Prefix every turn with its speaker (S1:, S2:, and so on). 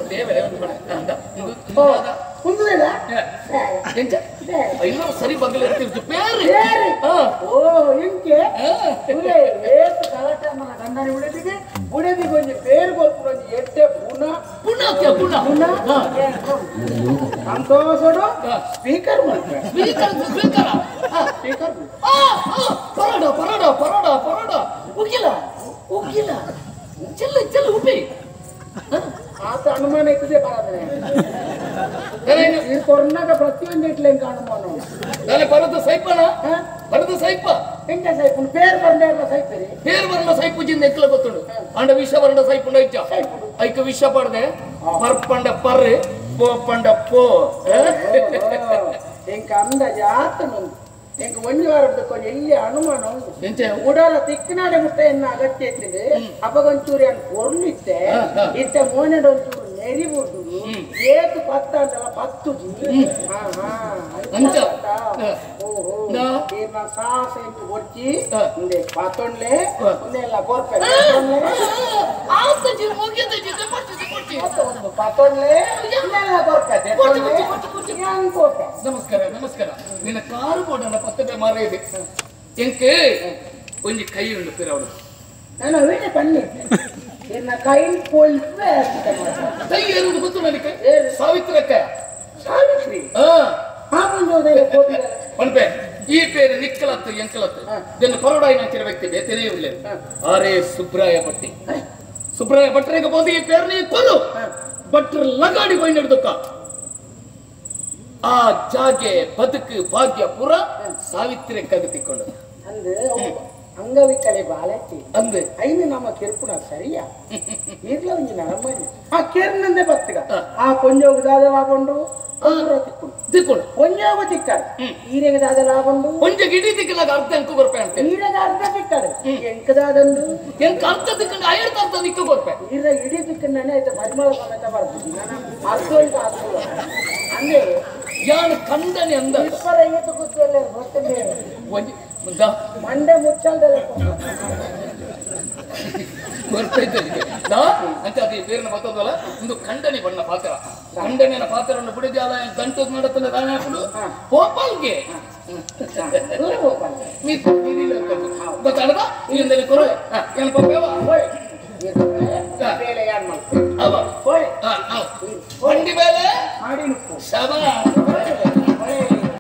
S1: ದೇವರೇ
S2: ಕುಂದುದೇದ
S1: ಎಂಚ ಐನೂರು ಸರಿ ಬಗ್ಗಲ ಇರ್ತಿರ್ತು ಪೇರು
S2: ಓ ಎಂಕೆ ಏತು ಕಲಾಟ మన ಗಂಡನಿ ಉಡೆದಿಗೆ ಉಡೆದಿಗೆ ಒಂಜಿ ಪೇರು ಕೊರ್ಪುನ ಎಟ್ಟೆ ಪುನ
S1: ಪುನ ಪುನ
S2: ಪುನ ಸಂತೋಷಡು ಸ್ಪೀಕರ್ ಮಾಡ್ತಾರೆ
S1: ಸ್ಪೀಕರ್ ಸ್ಪೀಕರ್
S2: ಸ್ಪೀಕರ್
S1: ಪರೋಡ ಪರೋಡ ಪರೋಡ ಪರೋಡ ಉಗಿಲ ಉಗಿಲ ಚೆಲ್ಲ ಚೆಲ್ಲ ಉಪ್ಪಿ
S2: ಆತ ಅನುಮಾನ ಇರ್ತದೆ ಬರದ್ರೆ ಈ ಕೊರೋನಾಗ ಪ್ರತಿಯೊಂದು ಇಟ್ಲೆ ಹೆಂಗ ಅನುಮಾನ
S1: ನಾಳೆ ಬರೋದು ಸೈಪಣ ಬರೋದು ಸೈಪ
S2: ಎಂತ ಸೈಪುಂಡು ಪೇರು ಬಂದ ಸೈಪರಿ
S1: ಪೇರು ಬರಲ್ಲ ಸೈಪುಜಿಂದ ಎಕ್ಕಲ ಗೊತ್ತುಂಡು ಅಂಡ ವಿಷ ಬರಂಡ ಸೈಪುಂಡ ಇಚ್ಚ ಐಕ ವಿಷ ಪಡದೆ ಪರ್ಪಂಡ ಪರ್ರೆ ಪೋಪಂಡ ಪೋ
S2: ಎಂಕ ಅಂದಾಜು ಆತನು ಎಂಕ ಒಂಜಿ ವಾರದ ಕೊಂಚ ಎಲ್ಲಿ ಅನುಮಾನ ಉಂಟು ಉಡಾಲ ತಿಕ್ಕನಾಡೆ ಮುಟ್ಟ ಎನ್ನ ಅಗತ್ಯ ಇತ್ತಿದೆ ಅಪಗೊಂಚೂರಿ ಅನ್ ಪೊರ್ಲು ಇತ್ತೆ ಇತ್ತೆ ಮೋನೆಡ್ ಒಂಚೂರು ನೆರಿಬೋದು ಏತು ಪತ್ತ ಅಂತಲ್ಲ ಪತ್ತು ಓಹೋ ಸಾಸ ಎಂಟು ಕೊಡ್ಚಿ ಮುಂದೆ ಪಾತೊಂಡ್ಲೆ ಮುಂದೆ ಕೊರ್ಪೆ ಪಾತೊಂಡ್ಲೆ ಕೊರ್ಪೆ.
S1: ನಮಸ್ಕಾರ ನಮಸ್ಕಾರ. ನಿನ್ನ ಕಾರು ಬೋರ್ಡನ್ನ ಪತ್ತೆ ಮಾರ ಇದೆ ಎಂಕೆ ಒಂಜಿ ಕೈ ಉಂಡು ಪಿರವಡು
S2: ನಾನು ಅವೇ ಬನ್ನಿ ನಿನ್ನ ಕೈ ಪೊಲ್ಪೆ
S1: ಕೈ ಏರುವುದು ಗೊತ್ತು ನನಗೆ ಸಾವಿತ್ರಕ್ಕ
S2: ಸಾವಿತ್ರಿ
S1: ಪನ್ಪೆ ಈ ಪೇರು ನಿಕ್ಕಲತ್ತು ಎಂಕಲತ್ತು ಇದನ್ನು ಪರೋಡಾಯಿ ನಂಚಿನ ವ್ಯಕ್ತಿ ಬೇತನೇ ಇಲ್ಲ ಆರೇ ಸುಬ್ರಾಯ ಭಟ್ಟಿ ಸುಬ್ರಾಯ ಭಟ್ರಿಗೆ ಬೋದು ಈ ಪೇರು ನೀ ಕೊಲು ಭಟ್ರ ಲಗಾಡಿ ಹೋಯ್ ನಡೆದಕ್ಕ ಆ ಜಾಗೆ ಬದುಕು ಭಾಗ್ಯ ಪುರ ಸಾವಿತ್ರಿ ಕಗತಿಕೊಂಡು
S2: ಅಂದು ಅಂಗವಿಕಲೆ ಬಾಲಕಿ
S1: ಅಂದು
S2: ಐನು ನಮ್ಮ ಕಿರ್ಪುಣ ಸರಿಯಾ ಇರ್ಲ ಒಂಜಿ ನರಮನೆ ಆ ಕೆರ್ನಂದೆ ಬತ್ತಗ ಆ ಕೊಂಜೋಗ ದಾದ ಲಾಭಂಡು ತಿಕ್ಕೊಂಡು
S1: ತಿಕ್ಕೊಂಡು
S2: ಕೊಂಜೋಗ ತಿಕ್ಕಾರೆ ಈರೆಗೆ ದಾದ ಲಾಭಂಡು
S1: ಒಂಜೆ ಇಡೀ ತಿಕ್ಕಲಾಗ ಅರ್ಧ ಅಂಕ ಕೊರ್ಪೆ ಅಂತೆ
S2: ಈರೆಗೆ ಅರ್ಧ ತಿಕ್ಕಾರೆ ಎಂಕದಾದಂಡು
S1: ಎಂಕ ಅರ್ಧ ತಿಕ್ಕಂಡು ಐದು ಅರ್ಧ ನಿಕ್ಕ ಕೊರ್ಪೆ
S2: ಈರ ಇಡೀ ತಿಕ್ಕಂಡನೆ ಆಯ್ತು ಪರಿಮಳ ಸಮೇತ ಬರ್ತೀನಿ ನಾನು ಅರ್ಧ ಅರ್ಧ ಅಂದ್ರೆ
S1: ಯಾನು ಕಂಡನೆ ಅಂದ
S2: ಇಬ್ಬರ ಐವತ್ತು ಕೂತಲ್ಲೇ ಗೊತ್ತಿದೆ
S1: ಒಂಜಿ
S2: ಮಂಡೆ ಮುಚ್ಚಲ್ದಲ್ಲ
S1: ಅಂತ ಅದು ಬೇರೆ ಬರ್ತದಲ್ಲ ಒಂದು ಖಂಡನೆ ಬಣ್ಣ ಪಾತ್ರ ಖಂಡನೆಯ ಪಾತ್ರವನ್ನು ಬಿಡಿದ್ಯಾಲ ಗಂಟು ನಡತನ ದಾನೆ ಹಾಕುದು ಗೋಪಾಲ್ಗೆ ಗೊತ್ತಾಡದ ಇಂದಲೇ ಕೊರು ಏನು ಪಪ್ಪೇವ ಬಂಡಿ ಬೇಲೆ ಶಬಾ.